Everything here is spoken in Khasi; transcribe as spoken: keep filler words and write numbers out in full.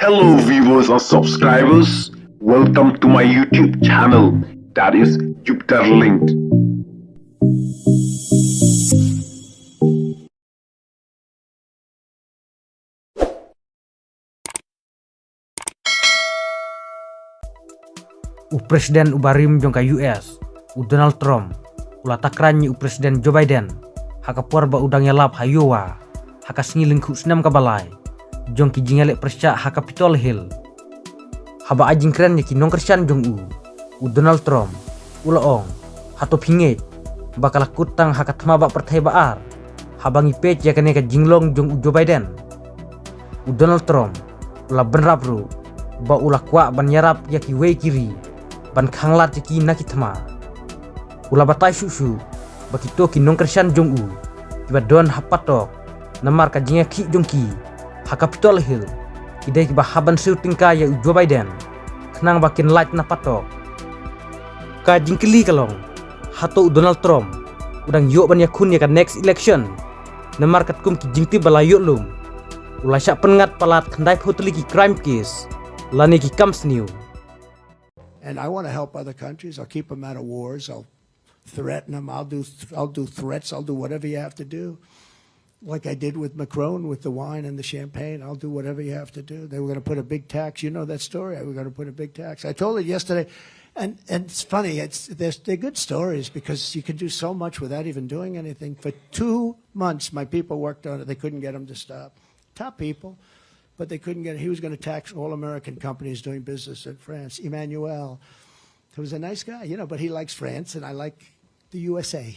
Hello viewers and subscribers, welcome to my YouTube channel, that is Jupiter Linked. U President u barim jong ka U S, u Donald Trump, u la takran ïa u President Joe Biden ha ka por ba u dang ïalap ha Iowa ha ka sngi lyngkhuh snem kaba lai jong ki jingïaleh pyrshah ha Capitol Hill. Haba ai jingkren ïa ki nongkyrshan jong u, u Donald Trump u la ong, hato phi ngeit ba ka la kut tang ha ka thma bah pyrthei ba ar haba ngi peit ïa kane ka jinglong jong u Joe Biden? U Donald Trump u la bynrap ruh ba u la kwah ban ïarap ïa kiwei ki ri ban khanglad ïa ki na ki thma. U la batai shuh shuh ba kito ki nongkyrshan jong u kiba don ha patok namar ka jingïakhih jong ki ha Capitol Hill ki dei kiba hap ban siew tyngka ïa u Joe Biden khnang ba kin lait na patok. Ka jingkylli ka long, hato u Donald Trump u dang ïoh ban ïakhun ïa ka next election? Namar katkum ki jingtip ba la ïoh lum, u la shah pynngat palat khyndai phew tylli ki crime case lane ki kam sniew. And I want to help other countries. I'll keep them out of wars. I'll threaten them. I'll do. I'll do threats. I'll do whatever you have to do. Like I did with Macron with the wine and the champagne. I'll do whatever you have to do. They were going to put a big tax. You know that story. We're going to put a big tax. I told it yesterday. And, and it's funny. It's they're, they're good stories because you can do so much without even doing anything. For two months, my people worked on it. They couldn't get him to stop. Top people, but they couldn't get. He was going to tax all American companies doing business in France. Emmanuel, he was a nice guy, you know, but he likes France, and I like the U S A.